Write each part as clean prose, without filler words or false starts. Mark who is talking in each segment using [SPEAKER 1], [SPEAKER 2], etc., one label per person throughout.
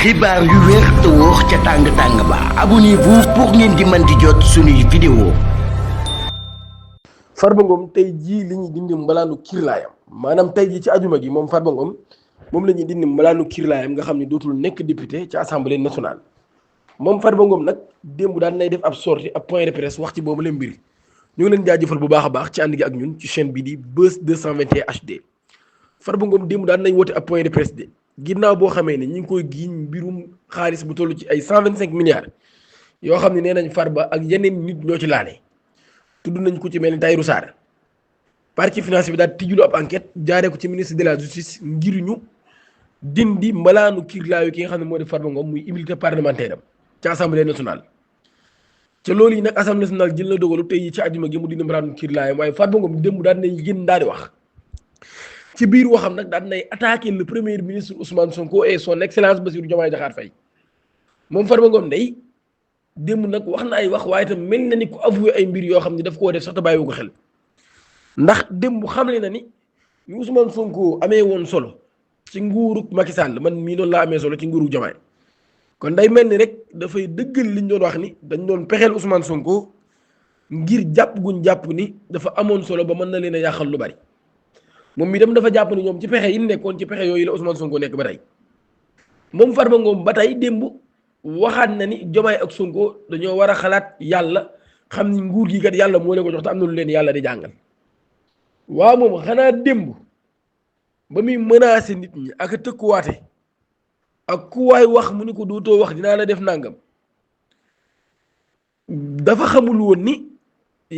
[SPEAKER 1] xibaar yu wér te wóor ca tàng-tàng ba abonnez-vous pour ngeen di mën di jot suñuy vidéo.
[SPEAKER 2] Farba Ngom tey jii li ñuy dindi mbalaanu kiirlaayam maanaam tey jii ci ajuma gi moom Farba Ngom moom la ñuy dindi mbalaanu kiirlaayam nga xam ne dootul nekk député ci assemblée nationale. moom Farba Ngom nag démb daan nay def ab sortie ab point de presse wax ci boobu la mbir ñu ngi leen jaajëfal bu baax a baax ci ànd gi ak ñun ci chaîne bi di Buzz 221 HD. Farba Ngom démb daan nañ woote ab point de presse de ginnaaw boo xamee ne ñi ngi koy giiñ mbirum xaalis bu toll ci ay 125 milliards yoo xam ne nee nañ Farba ak yeneen nit ñoo ci laale. tudd nañ ko ci mel ni Tahirou Sarr partie finance bi daal tijjulu ab enquête jaaree ko ci ministre de la justice ngir ñu dindi mbalaanu kiirlaayu ki nga xam ne moo di Farba Ngom muy immunité parlementaire am ci assemblée nationale. ca loolu yi nag assemblée nationale jël na dogalu tey yi ci àjjuma gi mu dindi mbalaanu kiirlaayam waaye Farba Ngom démb daan nay génn daal di wax ci biir waxam nag daan nay attaqué le premier ministre Ousmane Sonko et son excellence Bassirou Diomaye Diakhar Faye moom Farba Ngom day démb nag wax na ay wax waaye itam mel na ni ku avoué ay mbir yoo xam ne daf koo def sax te bàyyiwu ko xel ndax démb xamle na ni Ousmane Sonko amee woon solo ci nguuru Macky Sall man mii noonu laa amee solo ci nguuru Diomaye kon day mel ni rek dafay dëggal liñ doon wax ni dañ doon pexeel Ousmane Sonko ngir jàpp guñ jàpp ni dafa amoon solo ba mën na leen a yàqal lu bari moom mi dem dafa jàpp ni ñoom ci pexe yi nekkoon ci pexe yooyu la Ousmane Sonko nekk ba tey moom Farba Ngom ba tey démb. waxaat na ni Diomaye ak Sonko dañoo war a xalaat yàlla xam ni nguur gi kat yàlla moo leen ko jox te am na lu leen yàlla di jàngal waaw moom xanaa démb ba muy menacé nit ñi ak tëkkuwaate ak ku waay wax mu ni ko dootoo wax dinaa la def nàngam dafa xamul woon ni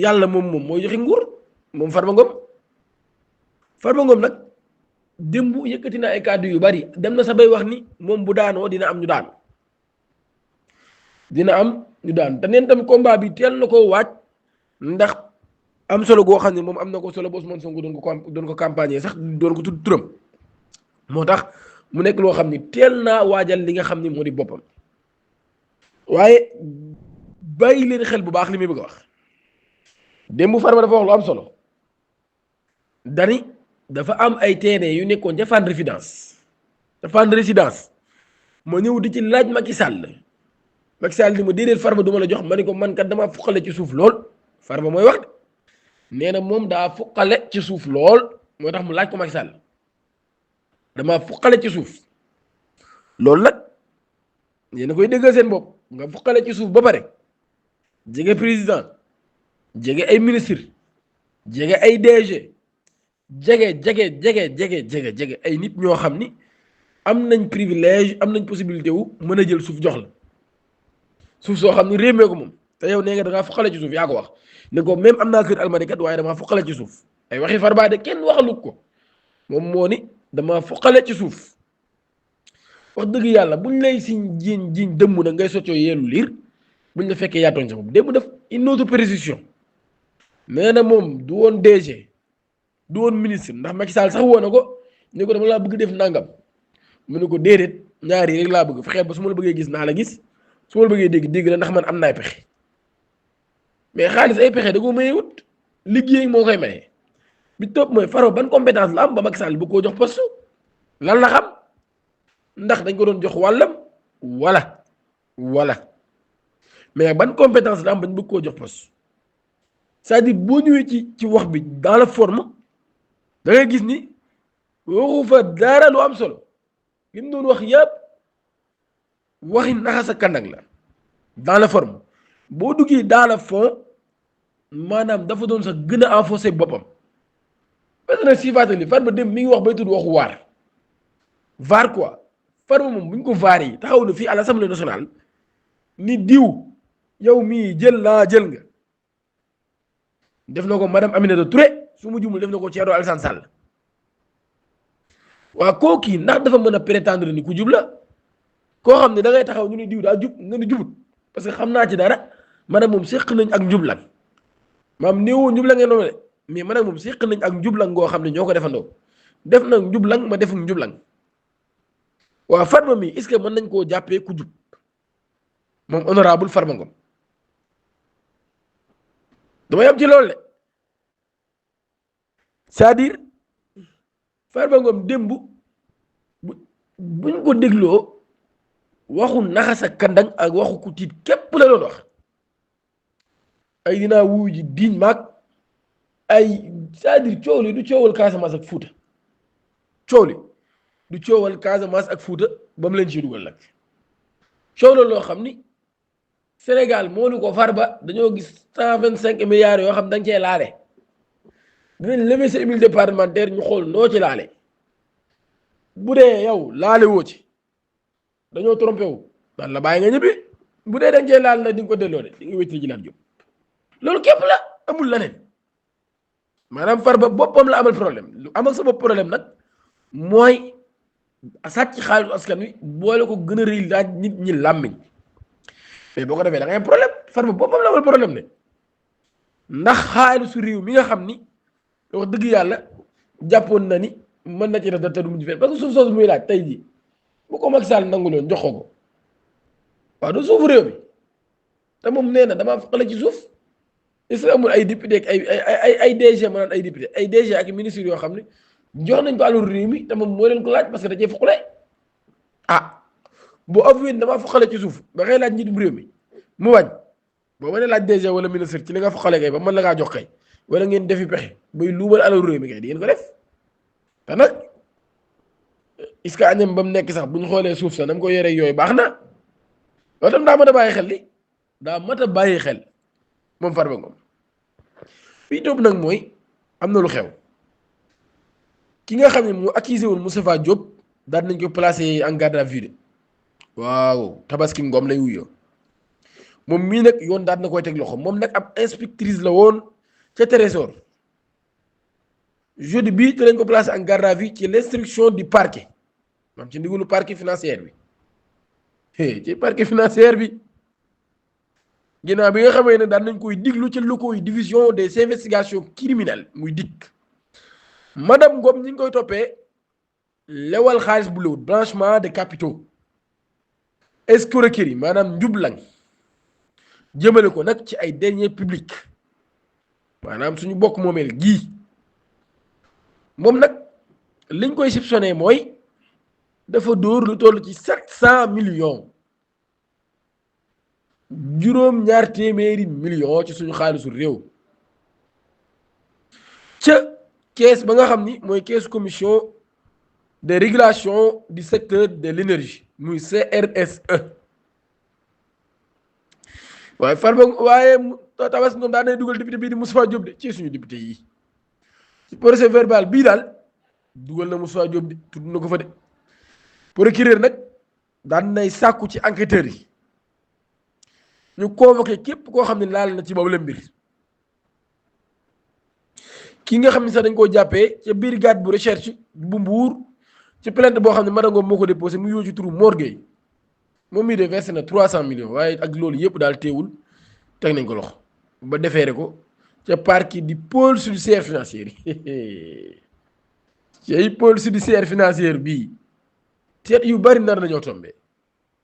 [SPEAKER 2] yàlla moom mooy joxe nguur moom Farba Ngom nag démb yëkkati na ay kàddu yu bari dem na sa bay wax ni moom bu daanoo dina am ñu daan te neen tam combat bi teel na koo waaj ndax am solo goo xam ne moom am na ko solo ba Ousmane Sonko doon ko campagne sax doon ko tudd turam moo tax mu nekk loo xam ni teel naa waajal li nga xam ni moo di boppam waaye bàyyi leen xel bu baax li muy bëgg a wax démb Farba dafa wax lu am solo dani dafa am ay terrain yu nekkoon ca Fann Résidence ma ñëw di ci laaj Macky Sall di ma déedéet Farba du ma la jox ma ne ko man kat damaa fuqale ci suuf lool Farba mooy wax de nee na moom daa fuqale ci suuf lool moo tax mu laaj ko Macky Sall damaa fuqale ci suuf loolu nag yéen a koy déggal seen bopp nga fuqale ci suuf ba pare jege président jege ay ministre jege ay DG jege ay nit ñoo xam ni am nañ privilège am nañ possibilité wu mën a jël suuf jox la. suuf soo xam ne réemee ko moom te yow nee nga da ngaa fuqale ci suuf yaa ko wax ne ko même am naa kër Almadi kat waaye damaa fuqale ci suuf ay waxi Farba de kenn waxalu ko moom moo ni damaa fuqale ci suuf wax dëgg yàlla buñ lay siñ jiiñ dëmm na ngay soccoo yeelu liir buñ la fekkee yaatooñ sa bopp démb def une autre précision nee na moom du woon DG du woon ministre ndax Macky Sall sax woo na ko ne ko dama laa bëgg def nangam mu ne ko déedéet ñaari rek laa bëgg fexeel ba su ma la bëggee gis naa la gis su ma la bëggee dégg la ndax man am naay pexe mais xaalis ay pexe da koo mayee wut liggéey moo koy maye bi topp mooy Farba ban compétence la am ba Macky Sall bu koo jox poste lan la xam ndax dañ ko doon jox wàllam wala mais ban compétence la am bañ bëgg koo jox poste c'est-à-dire boo ñëwee ci wax bi dans la forme da ngay gis ni waxu fa dara lu am solo li mu doon wax yëpp. waxi naxa sa kandak la dans la forme boo duggee dans le fond maanaam dafa doon sax gën a enfoncé boppam parce que nag si fàttali Farba dem mi ngi wax bay tudd waxu vaar quoi Farba moom bu ñu ko vaar yi taxaw na fii à l'Assemblée nationale ni diw yow mii jël nga def na ko madame Aminata Touré su mu jumul def na ko Thierno Alassane Sall waa kooki ndax dafa mën a prétendre ni ku jub la koo xam ne da ngay taxaw ñu ne diw daa jub nga ne jubut parce que xam naa ci dara man ak moom séq nañ ak njublan maam néewoo njublan ngeen doon de mais man ak moom séq nañ ak njublan ngoo xam ne ñoo ko defandoo def na njublan ma def njublan waaw Farba mi est-ce que mën nañ koo jàppee ku jub moom honorable Farba Ngom dama yam ci loolu de c'est-à-dire Farba Ngom démb buñ ko dégloo waxu naxas ak kandang ak waxu ku tiit képp la doon wax ay dinaa wuyu ji diñ maag ay c'est-à-dire coow li du coowal Casamance ak Fuuta coow li du coowal Casamance ak Fuuta ba mu leen ciy dugal nag coow la loo xam ni Sénégal moo lu ko far ba dañoo gis 125 milliards yoo xam da nga cee laale dinañ lever sa immunité parlementaire ñu xool noo ci laale bu dee yow laale woo ci dañoo trompé wu daan la bàyyi nga ñibbi bu dee dañ cee laal na di nga ko delloo de di nga wéttali ji laat jóg loolu képp la amul leneen maanaam far ba boppam la amal problème lu amal sa bopp problème nag mooy sàcc xaalisu askan wi boole ko gën a rëy laaj nit ñi làmmiñ mais boo ko defee da ngay am problème far ba boppam la amal problème ne ndax xaalisu réew mi nga xam ni wax dëgg yàlla jàppoon na ni mën na ci def te du mujj fenn parce que suuf soosu muy laaj tey jii bu ko Macky Sall nangu loon jox ko waaw du suufu réew mi te moom nee na damaa foqale ci suuf est-ce que amul ay député ak ay DG ma naan ay député ay DG ak ministre yoo xam ne jox nañ ko àllu réew mi te moom moo leen ko laaj parce que da cee foqale ah boo avoué damaa foqale ci suuf ba ngay laaj njiitum réew mi mu wàññ boo mënee laaj DG wala ministre ci li nga foqale kay ba mën la ngaa jox kay wala ngeen defi pexe bay luubal àllu réew mi kay di ngeen ko def te nag est-ce que añam ba mu nekk sax bu ñu xoolee suuf sax na mu ko yoree yooyu baax na loolu tam daa mat a bàyyi xel li daa mat a bàyyi xel moom Farba Ngom fii toog nag mooy am na lu xew ki nga xam ne mu accusé woon Moustapha Diop daal nañ ko placé en garde à vue de waaw Tabaski Ngom lay wuyoo moom mii nag yoon daal na koy teg loxo moom nag ab inspectrice la woon ca Trésor jeudi bii te lañ ko placé en garde à vue ci l'instruction du parquet maam ci ndigalu parquet financier bi ci parquet financier bi ginnaaw bi nga xamee ne daan nañ koy diglu ci locaux yi division des investigations criminelles muy dikk madame Ngom ñi ngi koy toppee lewal xaalis bu lewut blanchiment de capitaux escroquerie maanaam njublang jëmale ko nag ci ay deniers publics maanaam suñu bokk moomeel gii moom nag liñ koy soupçonné mooy dafa dóor lu toll ci 700 millions juróom ñaar téeméeri millions ci suñu xaalisu réew ca kees ba nga xam ni mooy kees commission de régulation du secteur de l'énergie muy CRSE waaye Farba waaye Tabaski Ngom daan nay dugal député bii di Moustapha Diop de ci suñu député yi ci procès verbal bii daal dugal na Moustapha Diop de tudd na ko fa de procureur nag daan nay sàkku ci enquêteurs yi ñu convoqué képp koo xam ne laal na ci boobu la mbir ki nga xam ne sax dañ koo jàppee ca brigade bu recherche bu Mbuur ci plainte boo xam ne madame Ngom moo ko déposé mu yóbbu ci turu Mor Gueye moom mii de versé na 300 millions waaye ak loolu yëpp daal teewul teg nañ ko loxo ba defeere ko ca parquet di pôle judiciaire financier yi cay pôle judiciaire financier bii seet yu bari nar nañoo tombé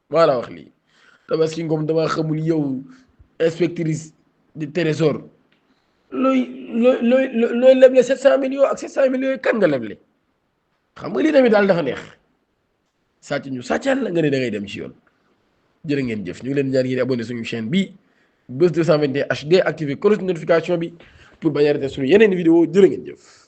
[SPEAKER 2] maa la wax lii Tabaski Ngom dama xamul yow inspectrice di Trésor looy leble 700 millions ak 700 millions yi kan nga leble xam nga lii tamit daal dafa neex sàcc ñu sàccal la nga ne da ngay dem ci yoon jërë ngeen jëf ñu ngi leen ñaan ngeen abonné suñu chaîne bii Buzz 221 HD activé cloche de notification bi pour bañ a rater suñu yeneen vidéo jërë ngeen jëf